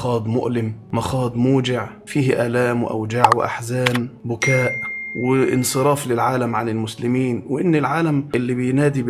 مخاض مؤلم، مخاض موجع، فيه آلام وأوجاع وأحزان، بكاء وانصراف للعالم عن المسلمين، وإن العالم اللي بينادي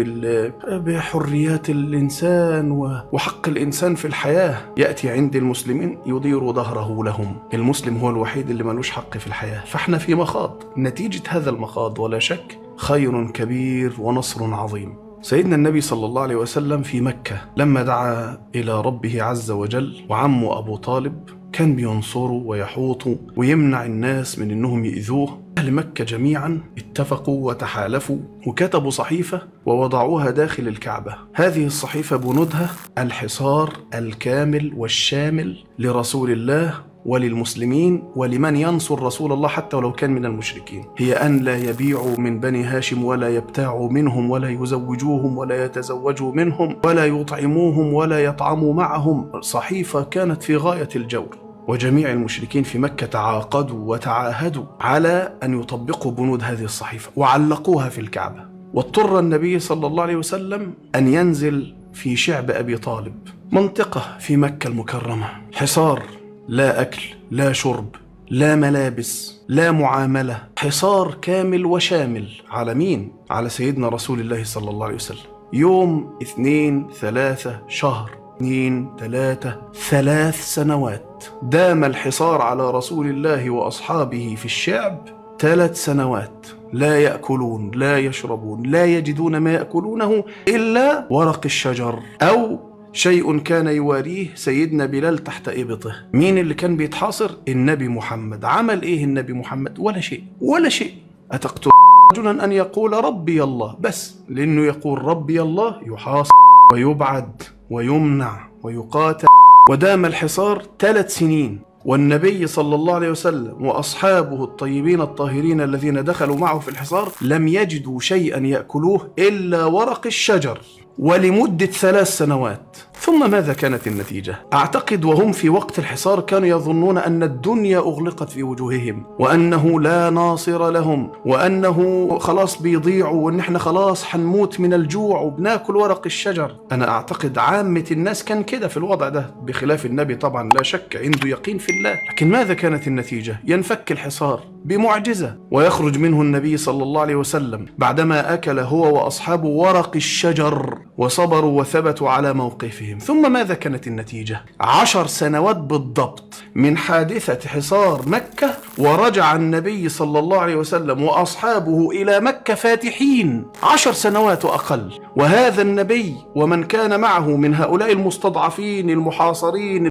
بحريات الإنسان وحق الإنسان في الحياة يأتي عند المسلمين يدير ظهره لهم. المسلم هو الوحيد اللي ملوش حق في الحياة. فاحنا في مخاض، نتيجة هذا المخاض ولا شك خير كبير ونصر عظيم. سيدنا النبي صلى الله عليه وسلم في مكة لما دعا إلى ربه عز وجل، وعمه أبو طالب كان بينصره ويحوطه ويمنع الناس من إنهم يؤذوه. أهل مكة جميعا اتفقوا وتحالفوا وكتبوا صحيفة ووضعوها داخل الكعبة. هذه الصحيفة بنودها الحصار الكامل والشامل لرسول الله وللمسلمين ولمن ينصر رسول الله حتى ولو كان من المشركين، هي أن لا يبيعوا من بني هاشم ولا يبتاعوا منهم ولا يزوجوهم ولا يتزوجوا منهم ولا يطعموهم ولا يطعموا معهم. صحيفة كانت في غاية الجور، وجميع المشركين في مكة تعاقدوا وتعاهدوا على أن يطبقوا بنود هذه الصحيفة وعلقوها في الكعبة. واضطر النبي صلى الله عليه وسلم أن ينزل في شعب أبي طالب، منطقة في مكة المكرمة، حصار، لا أكل لا شرب لا ملابس لا معاملة، حصار كامل وشامل. على مين؟ على سيدنا رسول الله صلى الله عليه وسلم. يوم، 2، 3، شهر، 2، 3، 3 سنوات دام الحصار على رسول الله وأصحابه في الشعب. 3 سنوات لا يأكلون لا يشربون لا يجدون ما يأكلونه إلا ورق الشجر أو شيء كان يواريه سيدنا بلال تحت إبطه. مين اللي كان بيتحاصر؟ النبي محمد. عمل إيه النبي محمد؟ ولا شيء، ولا شيء. أتقتل رجلا أن يقول ربي الله؟ بس لأنه يقول ربي الله يحاصر ويبعد ويمنع ويقاتل. ودام الحصار 3 سنين، والنبي صلى الله عليه وسلم وأصحابه الطيبين الطاهرين الذين دخلوا معه في الحصار لم يجدوا شيئا يأكلوه إلا ورق الشجر، ولمدة 3 سنوات. ثم ماذا كانت النتيجة؟ أعتقد وهم في وقت الحصار كانوا يظنون أن الدنيا أغلقت في وجوههم، وأنه لا ناصر لهم، وأنه خلاص بيضيعوا، وأن احنا خلاص حنموت من الجوع وبناكل ورق الشجر. أنا أعتقد عامة الناس كان كده في الوضع ده، بخلاف النبي طبعا لا شك عنده يقين في الله. لكن ماذا كانت النتيجة؟ ينفك الحصار بمعجزة ويخرج منه النبي صلى الله عليه وسلم بعدما أكل هو وأصحابه ورق الشجر وصبروا وثبتوا على موقفهم. ثم ماذا كانت النتيجة؟ 10 سنوات بالضبط من حادثة حصار مكة، ورجع النبي صلى الله عليه وسلم وأصحابه إلى مكة فاتحين. 10 سنوات وأقل. وهذا النبي ومن كان معه من هؤلاء المستضعفين المحاصرين